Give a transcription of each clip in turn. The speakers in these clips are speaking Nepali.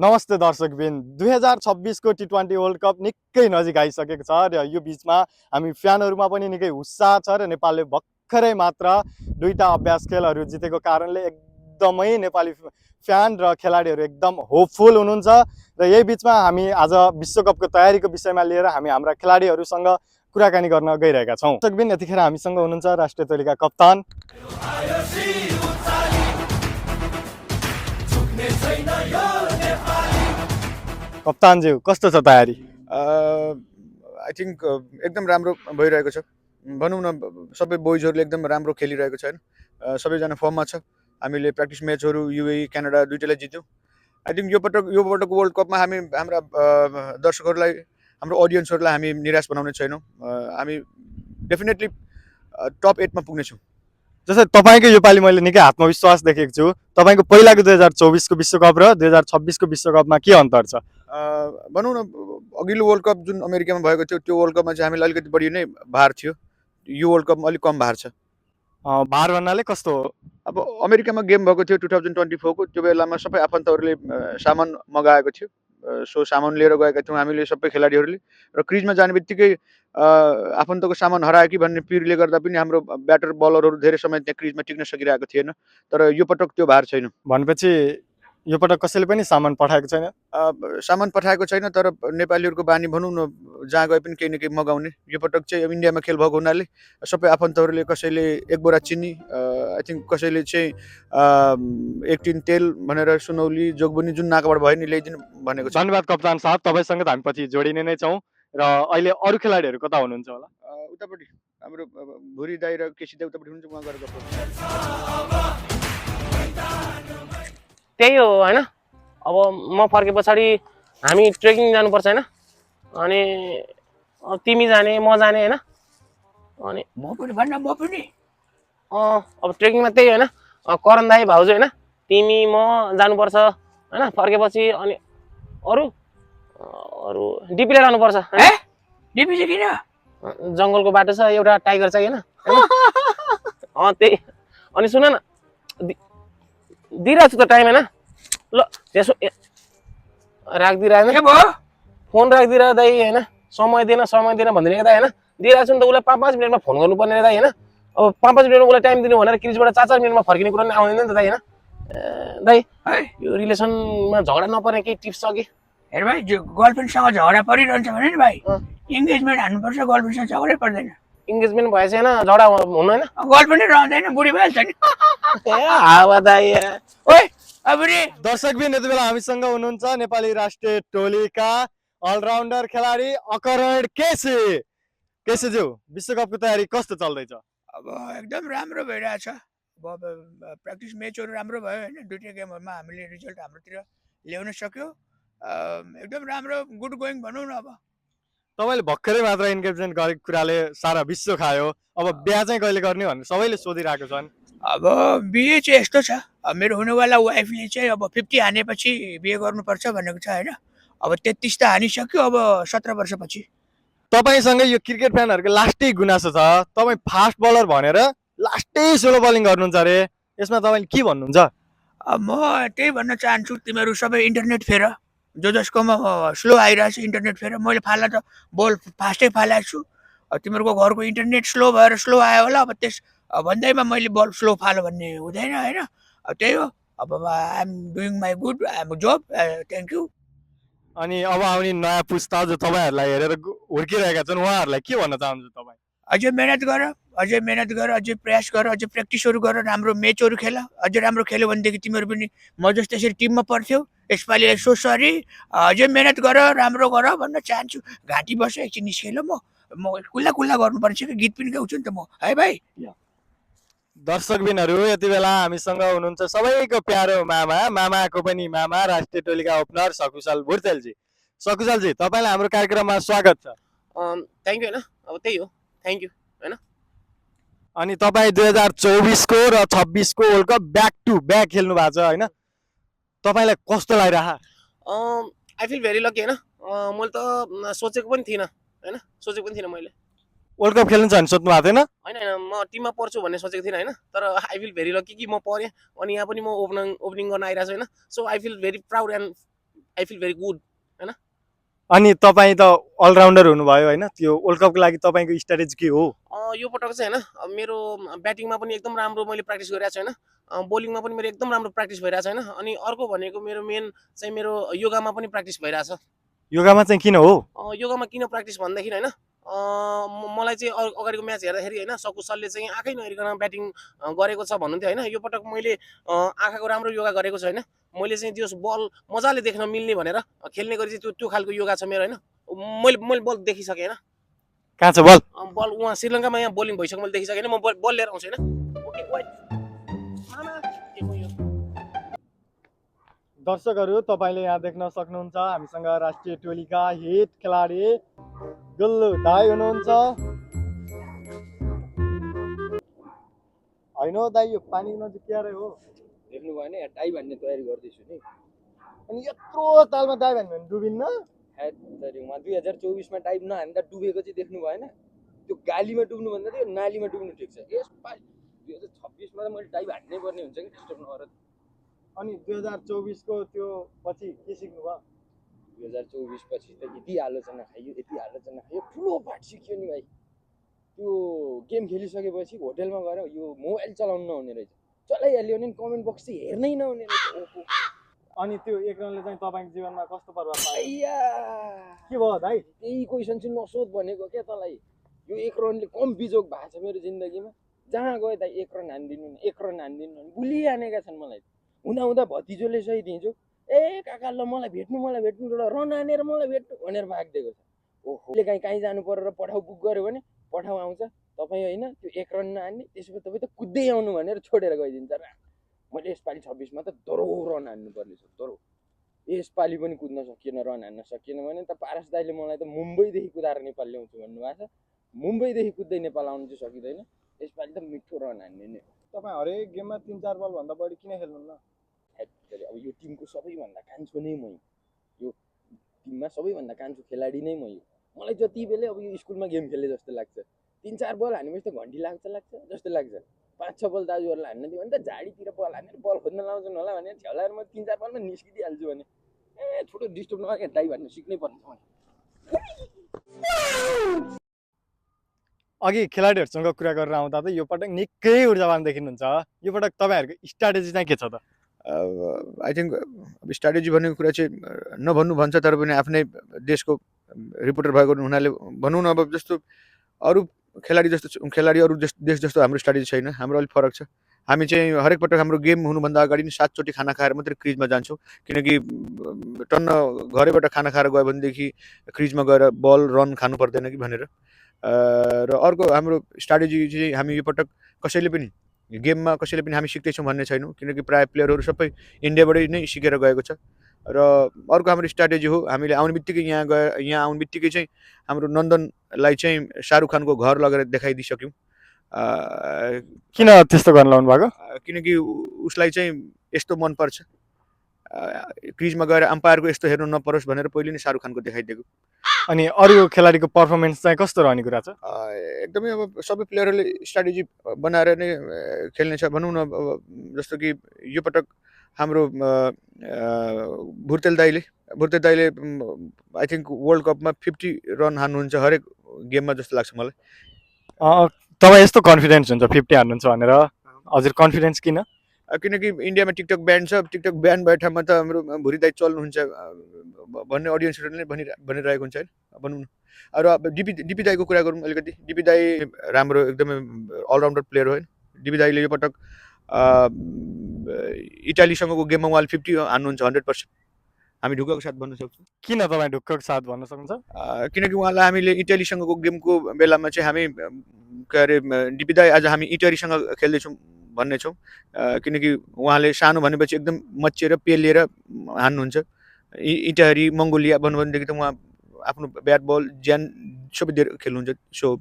नमस्ते दर्शकबिन 2026 को T20 वर्ल्ड कप निकै नजिक आइसकेको छ र यो बीचमा हामी फ्यानहरुमा पनि निकै उत्साह छ र नेपालले भर्खरै मात्र दुईटा अभ्यास खेलहरु जितेको कारणले एकदमै नेपाली फ्यान र खेलाडीहरु एकदम होपफुल हुनुहुन्छ र यही बीचमा हामी आज विश्वकपको तयारीको विषयमा लिएर हामी हाम्रा खेलाडीहरुसँग कुराकानी गर्न गइरहेका छौं। दर्शकबिन यतिखेर हामीसँग हुनुहुन्छ राष्ट्रिय टोलीका कप्तान कप्तानज्यू, कस्तो छ तयारी? आई थिंक एकदम राम्रो भइरहेको छ। भनौँ न सबै बोइजहरूले एकदम राम्रो खेलिरहेको छ हैन। सबैजना फर्ममा छ। हामीले प्र्याक्टिस म्याचहरू युएई क्यानाडा दुईटैलाई जित्यौँ। आई थिंक यो पटक वर्ल्ड कपमा हामी हाम्रा दर्शकहरूलाई हाम्रो अडियन्सहरूलाई हामी निराश बनाउने छैनौँ। हामी डेफिनेटली टप 8 मा पुग्नेछौँ। जस्तै तपाईको योपालि मैले निकै आत्मविश्वास देखेको छु। तपाईको पहिलाको 2024 को विश्वकप र 2026 को विश्वकपमा के अन्तर छ? भनौँ न अघिल्लो वर्ल्ड कप जुन अमेरिकामा भएको थियो त्यो वर्ल्ड कपमा चाहिँ हामीलाई अलिकति बढी नै भार थियो। यो वर्ल्ड कपमा अलिक कम भार छ। भार भन्नाले कस्तो हो? अब अमेरिकामा गेम भएको थियो 2024 को, त्यो बेलामा सबै आफन्तहरूले सामान मगाएको थियो। सो सामान लिएर गएका थियौँ हामीले सबै खेलाडीहरूले र क्रिजमा जाने बित्तिकै आफन्तको सामान हरायो कि भन्ने पिरले गर्दा पनि हाम्रो ब्याटर बलरहरू धेरै समय त्यहाँ क्रिजमा टिक्न सकिरहेको थिएन। तर यो पटक त्यो भार छैन। भनेपछि यो पटक कसैले पनि सामान पठाएको छैन? सामान पठाएको छैन, तर नेपालीहरूको बानी भनौँ न जहाँ गए पनि केही न केही मगाउने। यो पटक चाहिँ इन्डियामा खेल भएको हुनाले सबै आफन्तहरूले कसैले एक बोरा चिनी, आई थिङ्क कसैले चाहिँ एक टिन तेल भनेर सुनौली जोगबनी जुन नाकाबाट भयो नि ल्याइदिनु भनेको छ। धन्यवाद कप्तान साहब, तपाईसँग हामी पछि जोडिने नै छौँ। र अहिले अरू खेलाडीहरू कता हुनुहुन्छ होला? उतापट्टि हाम्रो भुरी दाइ र केसी दाइ उतापट्टि हुनुहुन्छ, उहाँ गएर गफ त्यही हो हैन। अब म फर्के पछाडि हामी ट्रेकिङ जानुपर्छ हैन। अनि तिमी जाने म जाने हैन। अनि म पनि अब ट्रेकिङमा त्यही हैन। करण दाइ भाउजू हैन, तिमी म जानुपर्छ हैन फर्केपछि। अनि अरू अरू डिपीले लानुपर्छ। डिपी चाहिँ किन? जङ्गलको बाटो छ, एउटा टाइगर चाहिँ हैन। त्यही। अनि सुन न, दिइरहेको छु त टाइम हैन। ल त्यसो राखिदिइरहेन, फोन राखिदिएर दाइ हैन। समय दिएन भनिदिने दाइ हैन। दिइरहेको छु नि त, उसलाई 5-5 मिनटमा फोन गर्नुपर्ने दाइ हैन। अब 5-5 मिनटमा उसलाई टाइम दिनु भनेर क्रिजबाट 4-4 मिनटमा फर्किने कुरा नि आउँदैन नि त दाइ हैन। दाइ यो रिलेसनमा झगडा नपर्ने केही टिप्स छ कि? हेर भाइ, गर्लफ्रेन्डसँग झगडा परिरहन्छ भने नि भाइ इङ्गेजमेन्ट हान्नुपर्छ। गर्लफ्रेन्डसँग झगडै पर्दैन। इङ्गेजमेन्ट भएछ हैन, झगडा हुनु हैन। गर्लफ्रेन्डै रहँदैन, बुढी भइहाल्छ नि। हावा दाइ। ओइ अबुरी दर्शकबिन यति बेला हामीसँग हुनुहुन्छ नेपाली राष्ट्रिय टोलीका अलराउन्डर खेलाडी अकरण केसी। केसीज्यू, विश्वकपको तयारी कस्तो चल्दैछ? अब एकदम राम्रो भइरहेछ। अब प्र्याक्टिस म्याचहरू राम्रो भयो होइन। दुईवटा गेमहरूमा हामीले रिजल्ट हाम्रोतिर ल्याउन सक्यो। एकदम राम्रो गुड गोइङ भनौँ न। अब तपाईँले भर्खरै मात्र इन्गेजमेन्ट गरेको कुराले सारा विश्व खायो। अब बिहा चाहिँ कहिले गर्ने भनेर सबैले सोधिरहेको छन्। अब बिहे चाहिँ यस्तो छ, मेरो हुनेवाला वाइफले चाहिँ अब 50 हानेपछि बिहे गर्नुपर्छ भनेको छ होइन। अब 33 त हानिसक्यो, अब 17 वर्षपछि। तपाईँसँग यो क्रिकेट फ्यानहरूको लास्टै गुनासो छ, तपाईँ फास्ट बलर भनेर लास्टै स्लो बलिङ गर्नुहुन्छ अरे। यसमा तपाईँले के भन्नुहुन्छ? म त्यही भन्न चाहन्छु, तिमीहरू सबै इन्टरनेट फेर। जसकोमा स्लो आइरहेछ इन्टरनेट फेर। मैले फाल्दा त बल फास्टै फालेको छु। तिमीहरूको घरको इन्टरनेट स्लो भएर स्लो आयो होला। अब त्यस भन्दैमा मैले बल स्लो फाल्यो भन्ने हुँदैन होइन। त्यही हो। अब I am doing my good job. Thank you. अनि अब आउने नयाँ पुस्ता जो तपाईँहरूलाई हेरेर हुर्किरहेका छन् उहाँहरूलाई के भन्न चाहन्छु तपाईँ? अझै मेहनत गर, अझै प्रयास गर, अझै प्र्याक्टिसहरू गर, राम्रो म्याचहरू खेल। अझै राम्रो खेल्यो भनेदेखि तिमीहरू पनि म जस्तो यसरी टिममा पर्थ्यौ। यसपालि सो सरी। अझै मेहनत गर, राम्रो गर भन्न चाहन्छु। घाँटी बस्छ एकछिन निस्केलो म कुल्ला गर्नुपर्छ कि गीत पनि गाउँछु नि त म है भाइ। दर्शकबिनहरू यति बेला हामीसँग हुनुहुन्छ सबैको प्यारो मामाको पनि मामा राष्ट्रिय टोलीका ओपनर सकुशल भुर्तेलजी। सकुशलजी, तपाईँलाई हाम्रो कार्यक्रममा स्वागत छ। थ्याङ्क यू हैन। अब त्यही हो, थ्याङ्क यू हैन। अनि तपाईँ 2024 को र 26 को world cup back to back खेल्नु भएको छ होइन। तपाईँलाई कस्तो लागिरह? आई फिल भेरी लकी हैन। मैले त सोचेको पनि थिइनँ हैन, मैले वर्ल्ड कप खेल्नु छ भने सोध्नु भएको थिएन? होइन म टिममा पर्छु भन्ने सोचेको थिइनँ हैन। तर आई फिल भेरी लकी कि म परेँ। अनि यहाँ पनि म ओपनिङ गर्न आइरहेको छु हैन। So I feel very proud and I feel very good. अनि तपाईँ त अलराउन्डर हुनुभयो होइन, त्यो वर्ल्ड कपको लागि तपाईँको स्ट्राटेजी के हो? यो पटक चाहिँ होइन मेरो ब्याटिङमा पनि एकदम राम्रो मैले प्र्याक्टिस गरिरहेको छु होइन, बोलिङमा पनि मेरो एकदम राम्रो प्र्याक्टिस भइरहेको छ होइन। अनि अर्को भनेको मेरो मेन चाहिँ मेरो योगामा पनि प्र्याक्टिस भइरहेछ। योगामा चाहिँ किन हो? योगामा किन प्र्याक्टिस भन्दाखेरि होइन मलाई चाहिँ अगाडिको म्याच हेर्दाखेरि होइन सकु सरले चाहिँ आँखै नहेरिकन ब्याटिङ गरेको छ भन्नुहुन्थ्यो होइन। यो पटक मैले आँखाको राम्रो योगा गरेको छु होइन। मैले चाहिँ त्यो बल मजाले देख्न मिल्ने भनेर खेल्ने गरी चाहिँ त्यो खालको योगा छ मेरो होइन। मैले बल देखिसकेँ होइन, कहाँ छ बल? बल उहाँ श्रीलङ्कामा यहाँ बोलिङ भइसक्यो मैले देखिसकेँ होइन। म बल लिएर आउँछु होइन। ओके वेट मामा के भयो? दर्शकहरू तपाईँले यहाँ देख्न सक्नुहुन्छ हामीसँग राष्ट्रिय टोलीका हिट खेलाडी गुल्लु दाई हुनुहुन्छ। होइन हो दाई, यो पानी नजिक क्यारे हो? देख्नु भएन यहाँ टाई भन्ने तयारी गर्दैछु नि। अनि यत्रो तालमा दाई भन्यो भने डुबिन्न? उहाँ 2024 मा टाई नहान्दा डुबेको चाहिँ देख्नु भएन? त्यो गालीमा डुब्नुभन्दा त्यो नालीमा डुब्नु ठिक छ। यसपालि 2026 मा त मैले टाई हान्नै पर्ने हुन्छ कि डिस्टर्ब नगर। अनि 2024 को त्यो पछि के सिक्नु भयो? 2024 पछि त यति आलोचना खायो ठुलो पाठ सिक्यो नि भाइ। त्यो गेम खेलिसकेपछि होटलमा गएर यो मोबाइल चलाउनु नहुने रहेछ, चलाइहाल्यो भने कमेन्ट बक्स चाहिँ हेर्नै नहुने रहेछ। ओहो, अनि त्यो एक रनले चाहिँ तपाईँको जीवनमा कस्तो प्रभाव पार्यो? आइया के भयो दाइ? त्यही क्वेसन चाहिँ नसोध भनेको क्या तँलाई। यो एक रनले कम बिजोग भएको छ मेरो जिन्दगीमा। जहाँ गयो दाइ एक रन हानिदिनु न, एक रन हानिदिनु न बुलिहानेका छन् मलाई। हुँदा हुँदा भतिजोले सही दिन्छु, ए काका ल मलाई भेट्नु रन हानेर मलाई भेट्नु भनेर भागिदिएको छ। ओहो, कहीँ जानु पर्यो र पठाउ बुक गर्यो भने पठाउ आउँछ, तपाईँ होइन त्यो एक रन नहान्ने, त्यसो भए तपाईँ त कुद्दै आउनु भनेर छोडेर गइदिन्छ र। मैले यसपालि 26 मा त दरो रन हान्नुपर्ने छ, दरो। यसपालि पनि कुद्न सकिएन, रन हान्न सकिएन भने त पारस दाइले मलाई त मुम्बईदेखि कुदाएर नेपाल ल्याउँछु भन्नुभएको छ। मुम्बईदेखि कुद्दै नेपाल आउनु चाहिँ सकिँदैन, यसपालि त मिठो रन हान्ने नै। तपाईँ हरेक गेममा 3-4 बल भन्दा बढी किन खेल्नुहुन्न? अब यो टिमको सबैभन्दा कान्छो नै मै, यो टिममा सबैभन्दा कान्छो खेलाडी नै मै। मलाई जति बेला अब यो स्कुलमा गेम खेले जस्तो लाग्छ। 3-4 बल हानेपछि त घन्टी लाग्छ जस्तो लाग्छ। 5-6 बल दाजुहरूलाई हान्न दियो भने त झाडीतिर बल हानेर बल खोज्न लाउँछन् होला भने झ्यालाएर म 3-4 बलमा निस्किदिइहाल्छु भने ठुलो डिस्टर्ब नगरेर दाइ भन्न सिक्नै पर्छ। अघि खेलाडीहरूसँग कुरा गरेर आउँदा त यो पटक निकै ऊर्जावान देखिनुहुन्छ। यो पटक तपाईँहरूको स्ट्राटेजी चाहिँ के छ त? आई थिङ्क स्ट्राटेजी भन्ने कुरा चाहिँ नभन्नु भन्छ, तर पनि आफ्नै देशको रिपोर्टर भएको हुनाले भनौँ न। अब जस्तो अरू खेलाडी अरू देश जस्तो हाम्रो स्ट्राटेजी छैन, हाम्रो अलिक फरक छ। हामी चाहिँ हरेक पटक हाम्रो गेम हुनुभन्दा अगाडि नै 7 चोटि खाना खाएर मात्रै क्रिजमा जान्छौँ, किनकि टन्न घरैबाट खाना खाएर गयो भनेदेखि क्रिजमा गएर बल रन खानु पर्दैन कि भनेर। र अर्को हाम्रो स्ट्राटेजी चाहिँ हामी यो पटक गेममा कसैले पनि हामी सिक्दैछौँ भन्ने छैनौँ, किनकि प्रायः प्लेयरहरू सबै इन्डियाबाटै नै सिकेर गएको छ। र अर्को हाम्रो स्ट्राटेजी हो, हामीले आउने बित्तिकै यहाँ आउने बित्तिकै चाहिँ हाम्रो नन्दनलाई चाहिँ शाहरुख खानको घर लगेर देखाइदिइसक्यौँ। किन त्यस्तो गर्न लाउनु भएको? किनकि उसलाई चाहिँ यस्तो मनपर्छ, क्रिजमा गएर अम्पायरको यस्तो हेर्नु नपरोस् भनेर पहिले नै शाहरुख खानको देखाइदिएको। अनि अरू खेलाडीको पर्फर्मेन्स चाहिँ कस्तो रहने कुरा छ? एकदमै अब सबै प्लेयरहरूले स्ट्राटेजी बनाएर नै खेल्ने छ भनौँ न। जस्तो कि यो पटक हाम्रो भुर्तेल दाइले आई थिङ्क वर्ल्ड कपमा 50 रन हान्नुहुन्छ हरेक गेममा जस्तो लाग्छ मलाई। तपाईँ यस्तो कन्फिडेन्स हुन्छ 50 हान्नुहुन्छ भनेर? हजुर कन्फिडेन्स किन? किनकि इन्डियामा टिकटक ब्यान छ, टिकटक ब्यान भएको ठाउँमा त हाम्रो भुरी दाइ चल्नुहुन्छ भन्ने अडियन्सहरूले भनिरहेको हुन्छ होइन भनौँ न। र डिपी दाइको कुरा गरौँ अलिकति। डिपी दाइ राम्रो एकदमै अलराउन्डर प्लेयर हो होइन। डिपी दाइले यो पटक इटालीसँगको गेममा उहाँले 50 हान्नुहुन्छ 100%। हामी ढुक्कको साथ भन्न सक्छौँ। किन तपाईँ ढुक्कको साथ भन्न सक्नुहुन्छ? किनकि उहाँलाई हामीले इटालीसँगको गेमको बेलामा चाहिँ हामी के अरे डिपी दाइ आज हामी इटालीसँग खेल्दैछौँ भन्ने छौँ, किनकि उहाँले सानो भनेपछि एकदम मच्चिएर पेलिएर हान्नुहुन्छ। इटाली मङ्गोलिया भन्नु भनेदेखि त उहाँ आफ्नो ब्याट बल ज्यान सबै दिएर खेल्नुहुन्छ। सो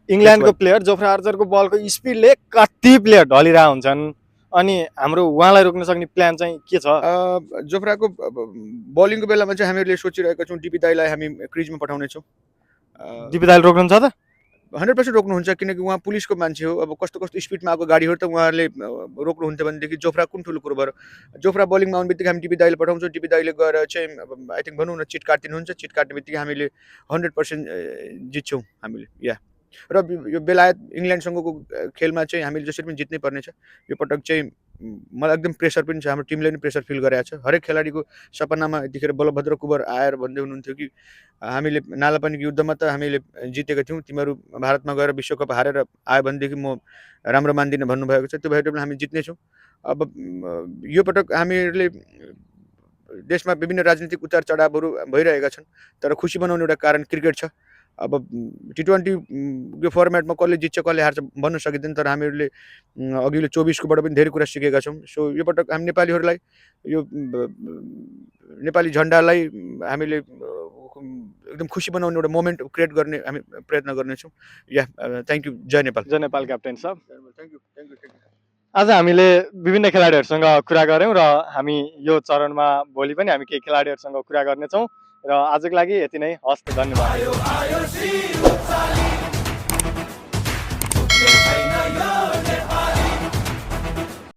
इङ्ल्यान्डको प्लेयर जोफ्रा आर्चरको बलको स्पिडले कति प्लेयर ढलिरहेका हुन्छन्, अनि हाम्रो उहाँलाई रोक्न सक्ने प्लान चाहिँ के छ? जोफ्राको बलिङको बेलामा चाहिँ हामीहरूले सोचिरहेका छौँ डिपी दाइलाई हामी क्रिजमा पठाउने छौँ। डिपी दाइले रोक्नुहुन्छ त? 100% रोक्नुहुन्छ, किनकि उहाँ पुलिसको मान्छे हो। अब कस्तो कस्तो स्पिडमा आएको गाडीहरू त उहाँहरूले रोक्नुहुन्थ्यो भनेदेखि जोफ्रा कुन ठुलो कुरो भयो। जोफ्रा बलिङमा आउने बित्तिकै हामी टिपी दाइले पठाउँछौँ, टिपी दाइले गएर चाहिँ आई थिङ्क भनौँ न चिट काटिदिनुहुन्छ, चिट काट्ने बित्तिकै हामीले 100% जित्छौँ हामीले या। र यो बेलायत इङ्ल्यान्डसँगको खेलमा चाहिँ हामीले जसरी पनि जित्नै पर्नेछ। यो पटक चाहिँ मलाई एकदम प्रेसर पनि छ, हाम्रो टिमले पनि प्रेसर फिल गरेको छ। हरेक खेलाडीको सपनामा यतिखेर बलभद्र कुँवर आएर भन्दै हुनुहुन्थ्यो कि हामीले नालापानीको युद्धमा त हामीले जितेका थियौँ, तिमीहरू भारतमा गएर विश्वकप हारेर आयो भनेदेखि म राम्रो मान्दिनँ भन्नुभएको छ। त्यो भएर पनि हामी जित्नेछौँ। अब यो पटक हामीहरूले देशमा विभिन्न राजनीतिक उतार चढावहरू भइरहेका छन्, तर खुसी बनाउने एउटा कारण क्रिकेट छ। अब T20 यो फर्मेटमा कसले जित्छ कसले हार्छ भन्न सकिँदैन, तर हामीहरूले अघिल्लो 24कोबाट पनि धेरै कुरा सिकेका छौँ। सो यो पटक हामी नेपालीहरूलाई यो नेपाली झन्डालाई हामीले एकदम खुसी बनाउने एउटा मोमेन्ट क्रिएट गर्ने हामी प्रयत्न गर्नेछौँ या। Thank you. जय नेपाल। जय नेपाल क्याप्टेन साहब। Thank you thank you. आज हामीले विभिन्न खेलाडीहरूसँग कुरा गऱ्यौँ र हामी यो चरणमा भोलि पनि हामी केही खेलाडीहरूसँग कुरा गर्नेछौँ र आजको लागि यति नै। हस् त, धन्यवाद।